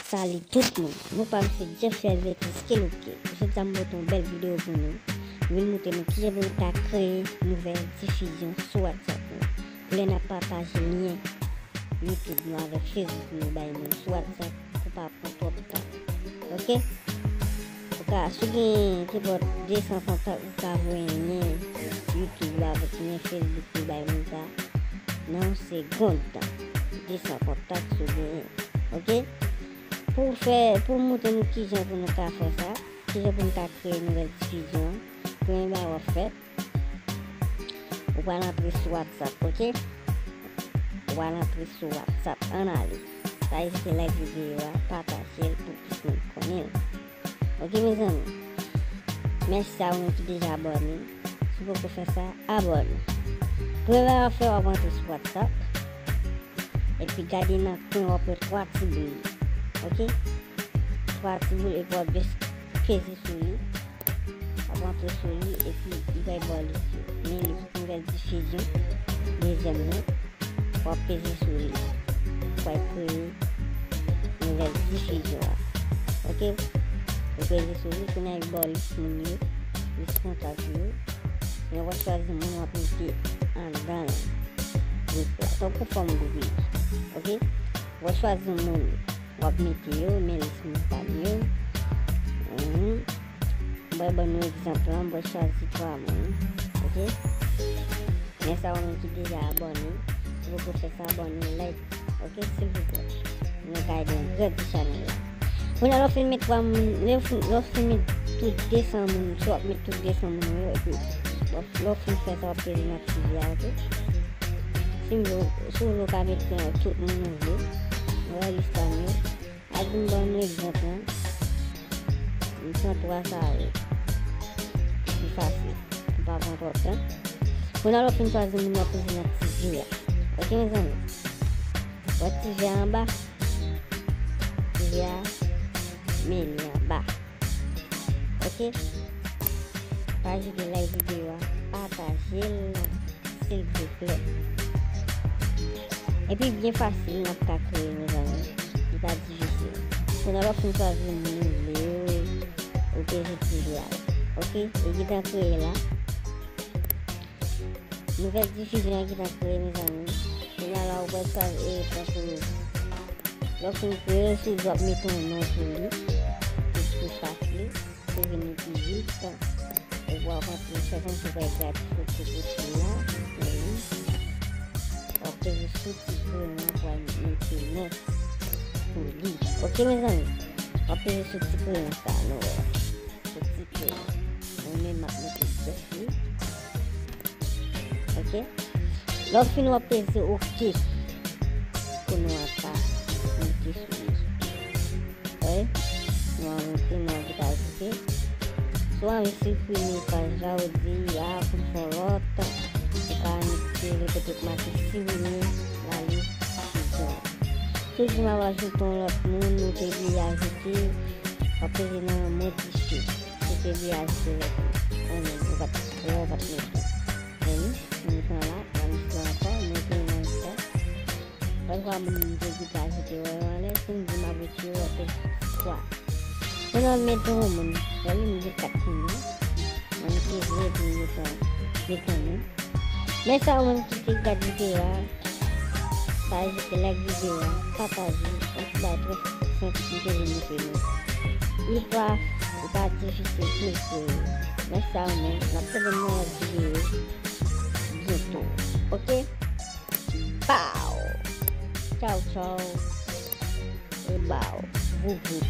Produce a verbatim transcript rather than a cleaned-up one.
Salut tout moun, non pa m se Jeff Helvetis Kelouke. Jodi a m pote yon bèl videyo pou nou. M vin montre nou kijan pou nou ka kreye nouvèl difizyon sou WhatsApp nou. Pou lè n ap pataje lyen YouTube nou avèk Facebook nou bay moun sou WhatsApp pou pa pran twòp tan. Ok? Ou ka, si w gen nenpòt de san kontak, ou ka voye lyen YouTube la avèk lyen Facebook nou bay moun sa nan yon segonn tan. De san kontak si w genyen. Ok? Pou fè, pou montre nou kijan pou nou ka fè sa, kijan pou nou ka kreye nouvèl difizyon an, premye bagay w ap fè, ou pral antre sou WhatsApp, ok? Ou pral antre sou WhatsApp, ann ale. Pa ezite like videyo a, pataje l pou plis moun konnen l. Ok, mezanmi? Mèsi a ou menm ki deja abòne. Si w poko fè sa, abòne. Premye bagay w ap fè, w ap antre sou WhatsApp. Epi gade nan kwen w ap wè twa ti boul. Ok? Twa ti boul epi w ap just peze sou li. W ap antre sou li epi li bay ba w lis yo. Men lis nouvèl difizyon. Dezyèm nan. W ap peze sou li. Ou pral kreye nouvèl difizyon an. Ok? Ou peze sou li, kounye a li ba w lis moun yo, lis kontak yo. Men w ap chwazi moun w ap mete andan gwoup la. Tankou fòm gwoup li. Ok? W ap chwazi moun w ap mete yo, men lis moun pa m yo. Mhm. M pral ban nou egzanp lan, m pral chwazi twa moun. Ok? Men sa ou menm ki deja abòne, si w poko fè sa, abòne, like. Ok, silvouplè. Nou ka ede nou grandi chanèl la. Kounye a lè w fin met twa moun, lè w fin, lè w fin met tout de san moun, si w ap met tout de san moun yo, epi lè w fin fè sa, w ap peze nan ti vi a, ok? Si w vle, si w vle, w ka met tout moun ou vle. Wè lis pa m yo. Ak m ban nou egzanp lan. M pran twa sa yo. Pi fasil. M pa pran twòp tan. Kounye a lè w fin chwazi moun, w ap peze nan ti vi a. Ok, mezanmi? Wè ti vi a anba? Ti vi a, men li anba. Ok? Pa ezite like videyo a, pataje l, silvouplè. Epi byen fasil, n ap ka kreye, mezanmi. Li pa difisil. Kounye a lè w fin chwazi moun ou vle yo, ou peze ti vi a. Ok? Li gentan kreye la. Nouvèl difizyon an gentan kreye, mezanmi. Kounye a la, ou pral chwazi, e, tankou lè w fin kreye, si w vle w ap mete yon non sou li, pou plis fasil, pou vini pi vit. Epi w ap antre, fè kòmsi w pral gade foto pwofil la, men wi. W ap peze sou ti kreyòn nan pou al mete non pou li. Ok, mezanmi? W ap peze sou ti kreyòn sa, nou wè. Sou ti kreyòn. Mwen menm, m ap mete Jeff li. Ok? Lè w fin, w ap peze ok. Pou non an pa monte sou li. Wi. Non an monte, non an vin ajoute. Si w anvi siprime paj la, ou di, a, pou m fè yon lòt, ou ka mete repete pou make siprime la lis difizyon an. Si w di m ap ajoute yon lòt moun, ou te bliye ajoute, w ap peze nan modifye. Ou te bliye ajoute lòt moun. Ou menm, ou pa t, ou pa t mete. Men wi, m pran la, nan lis la ankò, m retounen nan lis la. Pafwa moun m te kite ajoute yo anlè, si m di m ap retire, w ap peze twa. Kounye a m mete yon moun, wè li m gen kat moun yo. Mwen m peze epi m mete yon, mete yon moun. Men sa ou menm ki te gade videyo a, pa ezite like videyo a, pataje, yon ti bagay trè senp m te vin montre nou. Li pa, li pa difisil pou l kreye. Men sa ou menm, n ap tande nan lòt videyo byento. Ok? Bow! Tchaw, tchaw. E bow. Boubou.